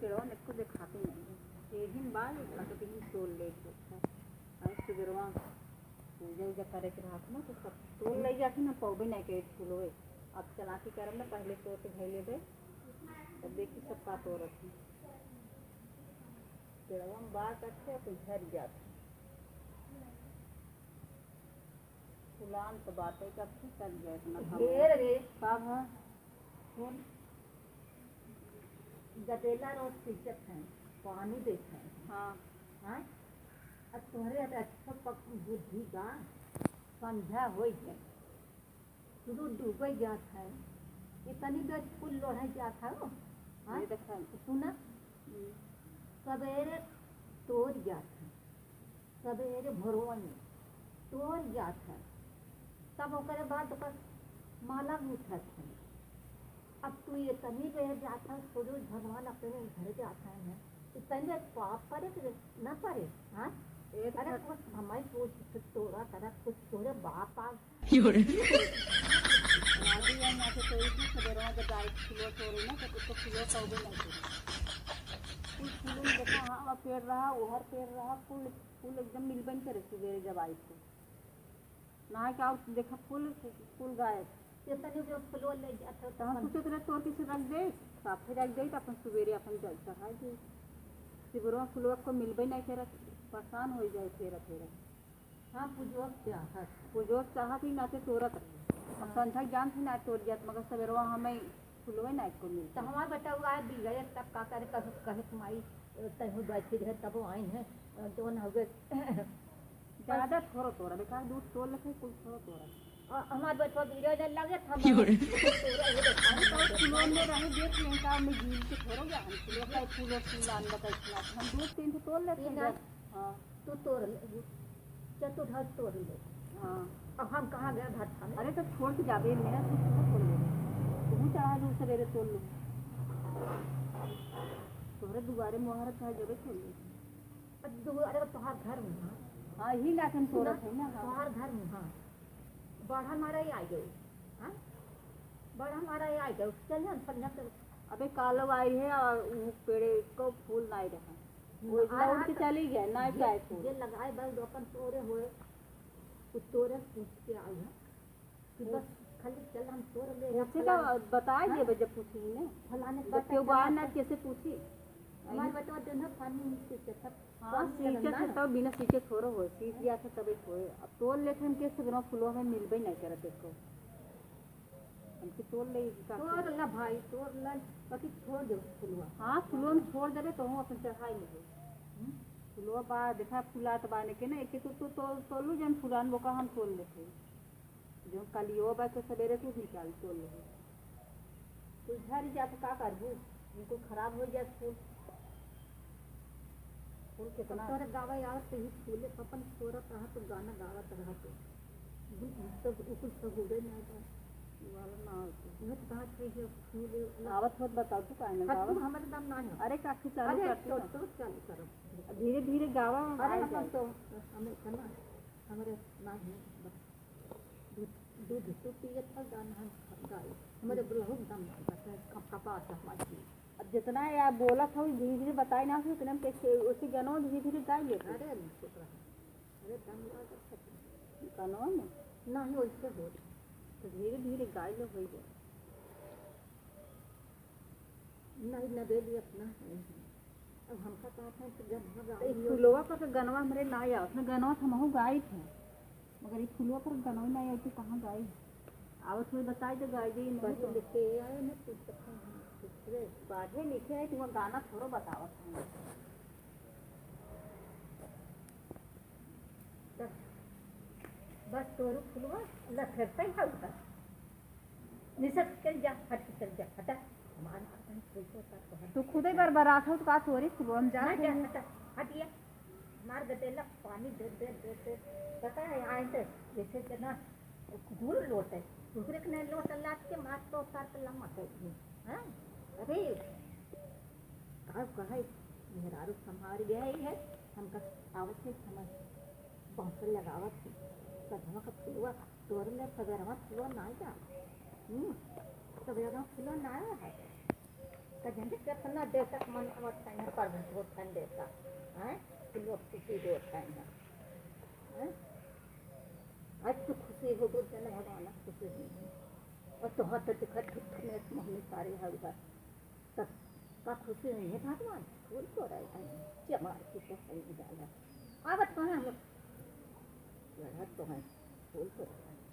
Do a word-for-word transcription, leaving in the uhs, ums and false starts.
पेड़वा में कुछ देखाते नहीं है। यही बाल एक दिन तोड़ ले। और सुबेरवा पूजा उजा करे के रहत ना, तो सब तोड़ ले जाके ना पौबे नहीं करे फूल होए। अब चला के करब ना, पहले तोड़ के धइ लेबे, तब देखी सब का तोड़त है। पेड़वा में बात अच्छे तो झड़ जात है। फुलान तो बात है, कब से चल गए इतना काम। घेर रे। का भा? सुन, गदेला रोज पीछत है, पानी देत है। हाँ। हाँ? अब तोहरे अब अच्छा पक-, बुद्धि बा, संझा होइ गए, सूरज डूबे जात है, इतनी देर फूल लोढ़े जात है वो। हाँ? ये देखा। सुना, हम्म। सवेरे तोड़ जात है, सवेरे भोरवा में तोड़ जात है, तब ओकरे बाद ओकर माला गूंथत है। अब तू ये तनी बेर जात है, सूरज भगवान अपने घर जात है ना, तो तनी बेर पाप करे के ना पड़े, हाँ? एक अरे मिनट। कुछ हमारी पूछ तोड़ा करा, कुछ तोरे बाप आ योरे। राजू यार, ना तो कोई भी सवेरे में जब गाय किलो तोड़े ना, तो उसको किलो सौ भी नहीं तोड़े। कुल फूलों में देखा, हाँ, वहाँ पेड़ रहा, ओहर पेड़ रहा, कुल फूल एकदम मिलबे नहीं करे सवेरे जब आई तो। नहा के आओ, देखा फूल, फूल गायब। ये तनी जो फूलो ले जात हो, तो हम अपन सोचत रहे तोड़ के से रख दे, साफे रख दे, तो अपन सवेरे अपन जल चढ़ा दे। सिबरवा फूलवा को मिलबे नहीं करत, परेशान हो जाए फेरा फेरा। हाँ, पूजवा चाहत। पूजवा चाहत ही नाते तोड़त रहे। अब हाँ। संझा के जान थी ना तोड़ जात, मगर सवेरवा हमें फुलवे ना एको मिलत। तो हमार बेटा हुआ है, बिगड़े तब का करे, कहे, कहे कि माई, तैहू बैठी रहे, तब आइन है, जौन हो गए। ज्यादा थोड़ो तोड़ा, बेकार दूध तोड़ लेते, कुल थोड़ो तोड़ा। आ, हमार बेटवा बिगड़े लगे, हम क्यों रे? तोड़ा, ये देखा। अरे, तो फुलवा में रहे, देख लें का, में गिर के थोड़ो गया, हम फुलवा का फूल और फूल आन बताई, हम दो तीन ठो तोड़ लेते हैं। हाँ। तू तोड़ ले, चतुर्भुज तोड़ ले। हाँ। अब हम कहाँ गए भट्ठा में? अरे तो छोड़ के जाबे, मेरा कुछ ना तोड़ ले। तू चढ़ा लू, सवेरे तोड़ लू। तोहरे दुआरे मोहर था, जबे तोड़ ले। अब दुआरे तो तोहार घर में, हाँ। हाँ, यही लाखन सुना, तोड़त है ना, हाँ। तोहार घर में, हाँ। बड़ा मारा ही आ गए, हाँ? बड़ा मारा ही आ गए, चल हम संझा के। अबे कालो आई है और ऊ पेड़े को फूल नहीं रहा। वो आ लौट रहा के था। चली गया, ना ये, जाए फूल। ये लगाए बा, वो अपन तोरे हुए, वो तोरे पूछ के आई है कि बस खाली चल हम तोड़ ले, पूछे फलाने का बताए हाँ? देबे जब पूछी ने। फलाने जब का केहू बाहर ना चला कैसे पूछी? हमारे बतवा देना पानी नीचे से सब हाँ, पानी सींचे गंदा से ना। तब बिना सींचे थोड़ो हो, सींच गया था तबे होए। अब तोड़ लेते हम कैसे बिना फुलवा में मिलबे नहीं करत एको। हमके तोड़ ले का तोड़ ला भाई, तोड़ ला, बाकी छोड़ दे फुलवा। हाँ, फुलवा में छोड़ देबे तो हम अपन चढ़ाई लेबे। हम्म? फुलवा बा, देखा फुलात बाने के ना, एक तो, तो, तो, तोलू जन फुलान वो का हम तोड़ लेते। जो कालियो बा के सवेरे तू निकाल तोड़ लेबे। तू झड़ जात का करबू? इनको खराब हो जात फूल। फूल कितना तोरे गावे आवत तो ही फूले अपन तोरत रहा तो गाना गावत रहा तो। सब उ कुछ सब हो गए ना बा। वाला ना होते। मैं तो कहा थे जो फूले वाला आवत होत बताओ तू काहे ना हाँ, तू गावत? हमारे दम ना है। अरे काकी चालू अरे करती तो, ना। तो चालू करो। धीरे धीरे गावा, अरे आ हम जाए। तो, हमें इतना, हमारे ना है, बस। दूध, दूध तो पियत है, गाना हम गाए। हमारे बहुत दम लागत है, कप-, कपात है हमारी। अब जितना है आप बोलत हो, धीरे धीरे बताई ना, उतने में कैसे, उसी गनो धीरे धीरे गाई लेते। अरे, चुप रहो। अरे, दम लागत है। गनो में? नहीं, वैसे बोल। तो धीरे धीरे गाई लो, हो जाए। नहीं, नवेली अपना है। अब हमका कहत है कि गनवा तो गाई ई हो। फुलवा पर के गनवा हमरे ना आवत, ना गनवा तो हमहू गाई थे, मगर ई फुलवा पर गनवा ना आवत, कहाँ गाई? आवत हुए बताई दे, गाई दे, नहीं पढ़े तो। लिखे आए ना, कुछ तो हम दूसरे। पढ़े लिखे है, तुम्हारा गाना थोड़ो बतावत है। तब बस तोरू फुलवा लथरते है उधर। निसट चल जा, हट के चल जा, हटा। मार अपन फूल को उतार को हट। तू खुदे बरबरात हो तो का तोरी फुलवा में जा ना जा, तू। हटा, हट ये। मार गदेला पानी दे, दे, दे, दे। पता है, आए तो जैसे कि ना घूर लोट है। घूरे के नहीं लोट लात के मार तो उतार के लमा कर दी। हाँ? अरे, का कहे, मेहरारू संभाल गया ही है, हमका आवत है समझ। बांसुरी लगावत है, सजवा का फुलवा तोड़ ले, सवेरवा फुलवा ना जा। हम्म, सवेरवा फुलवा ना आया है। त जने केतना देवता के मनावत है ना, प्रभु होत है देवता, हैं? कि लोग खुशी होत है ना, हैं? आज तू खुशी हो, दो जने भगवान खुशी हो। और तोहर तो देखा, ठुक ठुक में मोहनी पारे हउआ। तब का खुशी नहीं है भगवान? फूल तो रहे हैं, चमार की तो सही डाला। आवत कहाँ हम? लड़त तो हैं, फूल तो रहे हैं।